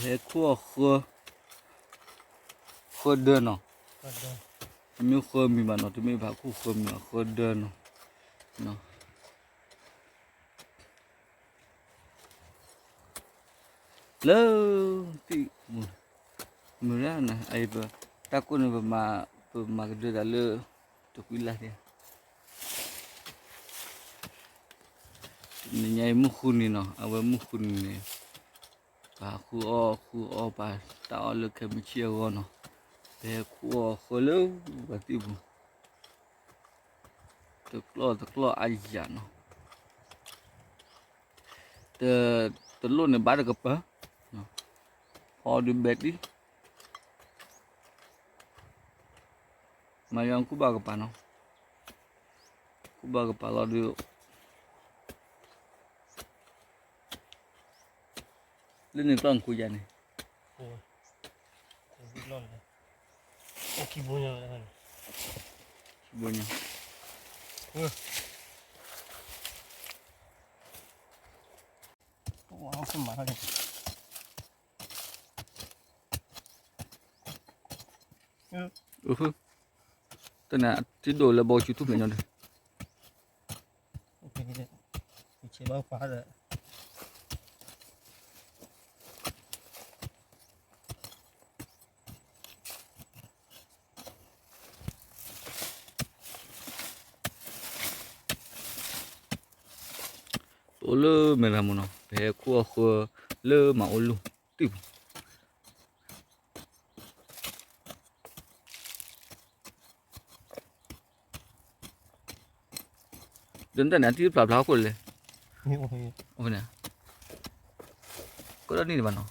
ဟဲခူၣ်အီၣ်ဃၢ, ဃၢဒၢနီၤ, တမ့ၢ်ဃၢမံၤဘၣ်နီၤ, တမ့ၢ်ဘၣ်ခူၣ်ဃၢမံၤဘၣ်, ဃၢဒၢနီၤ, လၢ သံၣ်မုၢ်, မုၢ်ရၣ်န့ၣ် တၢ်ကိၢ်န့ၣ် ပမၤကဒၢသးလၢ တကွံလၢ်သ့, နညါအံၤမုၢ်ဃုနံၤနီၤ, အဝဲမုၢ်ဃုနံၤန့ၣ် ပှၤဃုအီၣ်ဃုအီၣ်ပှၤတၢ်အီၣ်လၢခဲမုၢ်ဆ့ၣ်အဂီၢ်နီၤ, ပဟဲခူၣ်အီၣ်ဃၢလၢပှၤသံၣ်ပူၤ, တကျီၢ်တကျီၢ်အါယၤနီၤ, တလိၣ်န့ၣ်ဘၣ်တကပၤ, ဖီဒုးဘဲတံၢ်, မၤယွၤခူၣ်ဘၣ်ကပၤနီၤ, ခူၣ်ဘၣ်ကပၤလီၤဒုး လၢန့ၣ်ကျီၢ်နခူၣ်ယါန့ၣ်, ခံဘိညါ, တနၤတံၢ်ဒိၣ်လၢဘီဆူထူၣ်ဖျဲးညီဒီး တအိၣ်လၢမဲာ်လၢမုၢ်နီၤ, ပဟဲခူၣ်အီၣ်ဃၢလၢမၤအိၣ်လူၢ်တံၢ်ပူၤ ဒ်တၢ်န့ၣ် အတံၢ်ဖျါဖျါဟီၣ်ခိၣ်လဲၣ်, အိၣ်ဖဲန့ၣ်, ကီၢ်ဒီနံၣ်တ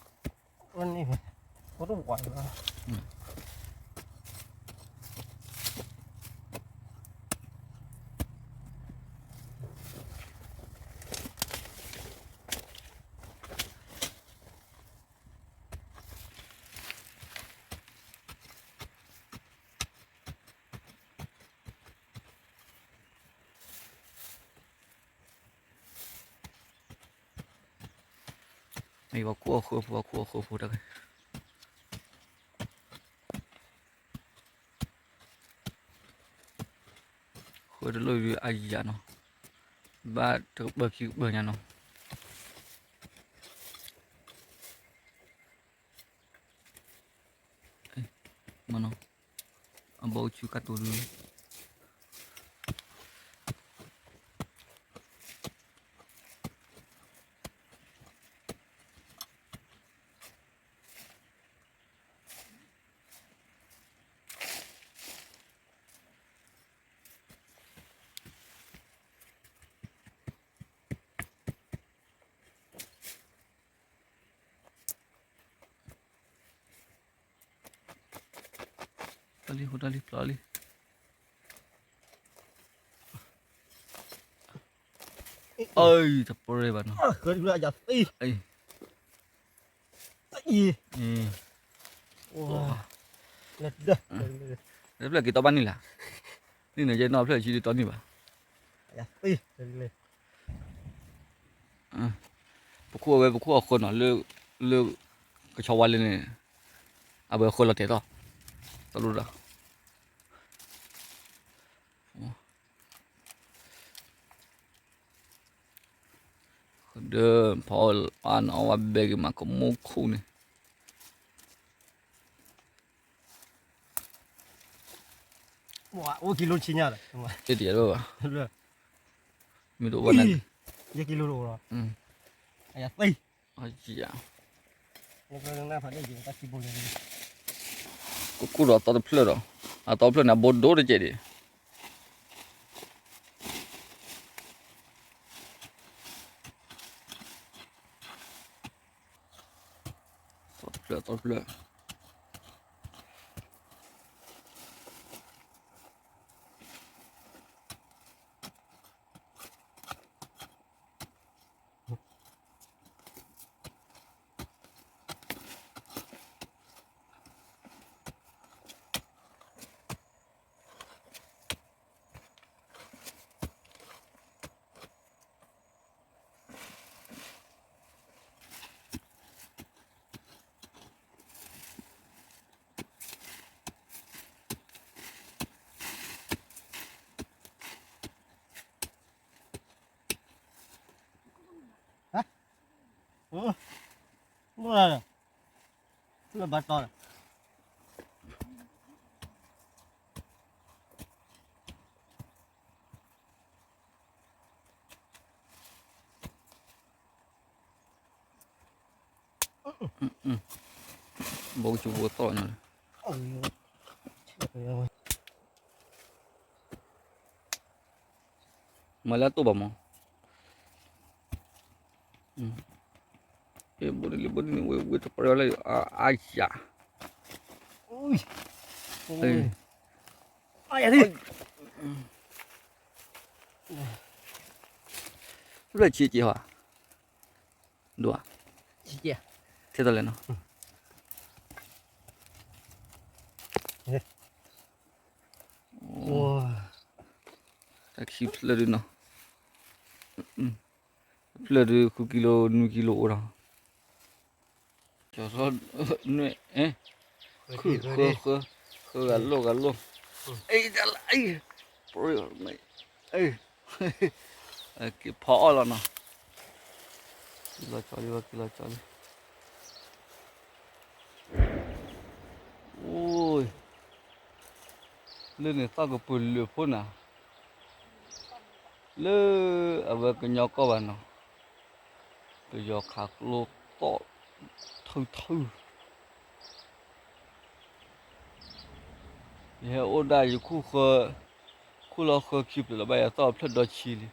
ဘၣ်နီၤ, ပှၤခူၣ်အီၣ်ဃၢဖိ, ပှၤခူၣ်အီၣ်ဃၢဖိတၢ်ဂ့ၢ် ဃၢတလိၣ်ဒုးအါယၤနီၤ, ဘၣ်တကပၤခံကပၤညါနီၤ, မနီၤ, အဘီအူဆူကတိၤဒုး တၢ်လံ ဟိတၢ်လံဖျီလံ, အံၤ တပရၢဘၣ်နီၤ, တဖျၢၣ်က့ၤတီဘၣ်န့ၣ်လၢ်, န့ၣ်နကဲနီၢ်ဖျၢၣ်ဆံဒုးတီန့ၢ်ဘၣ်, ပခိၣ်အဝဲပခိၣ်အဃၢနီၤ, လၢ လၢ ကဆီဝါလၢန့ၣ်, အဝဲဃၢလီၤတဲာ်သီၣ်, တလိၣ်ဒီး ဒီး ဖီအီၣ်အါန့ၣ် အီၣ်ဝဲဘဲက့ၤမးကမိၣ်ခိၣ်န့ၣ်, အိၣ်ကံလိဆံညါဒီး, တဘၣ်, မ့ၢ်တအိၣ်ဘၣ်န့ၣ်, ယကံလိတအိၣ်လီၤ, ယသံ ကခိၣ်ဒီးသီတဖျၢၣ်ဒီး, အသီတဖျၢၣ်န့ၣ် အဘိဒိၣ်တကဲးဒံး, သီတဖျၢၣ် သီတဖျၢၣ်. တၢ်လံ လၢဘၣ်တီၤ ဘိကၠိဘိသီၣ်ညါလၢ မၤလၢအတိၢ်ဘၣ်မး, ဘိဒ်လံ ဘိဒ်န့ၣ် ဝ့ၢ်ဝ့ၢ်တပှဲၤလၢ အါယၤ, ဖျၢၣ်ဆံးက့ၤဟီ, ဒိၣ်ဧါ, ထဲတလဲၣ်နီၤ, တၢ်ခံဖျၢၣ်ဒုနီၤ, ဖျၢၣ်ဒုဃုကံလိ နွံကံလိအိၣ်ဒီး ကၠီၤထီၣ်နွဲၣ်, ခုၣ်ဃၢဃၢ, ဃၢဂၤလိၢ်ဂၤလိၢ်, အံၤတၢ်လၢအံၤ, က့ၤဖီအီၣ်လီၤနီၤ, က့ၤလီၤကၠီလံ က့ၤလီၤကၠီလံ, အိ, လၢန့ၣ်သီၣ်ကပၢၤလၢၢ်ဖိနၤ, လၢအဝဲကညီကီၢ်ဘၣ်နီၤ, ပယီၤခးကျိသီၣ်ထုထု, ယဟဲအိၣ်ဒၣ်ယခူၣ်ဃၢ, ခူၣ်လီၤဃၢခံဖျၢၣ်လီၤ ဘၣ်ယၤသီၣ်ဖျၢၣ်ဒီဆံလံ,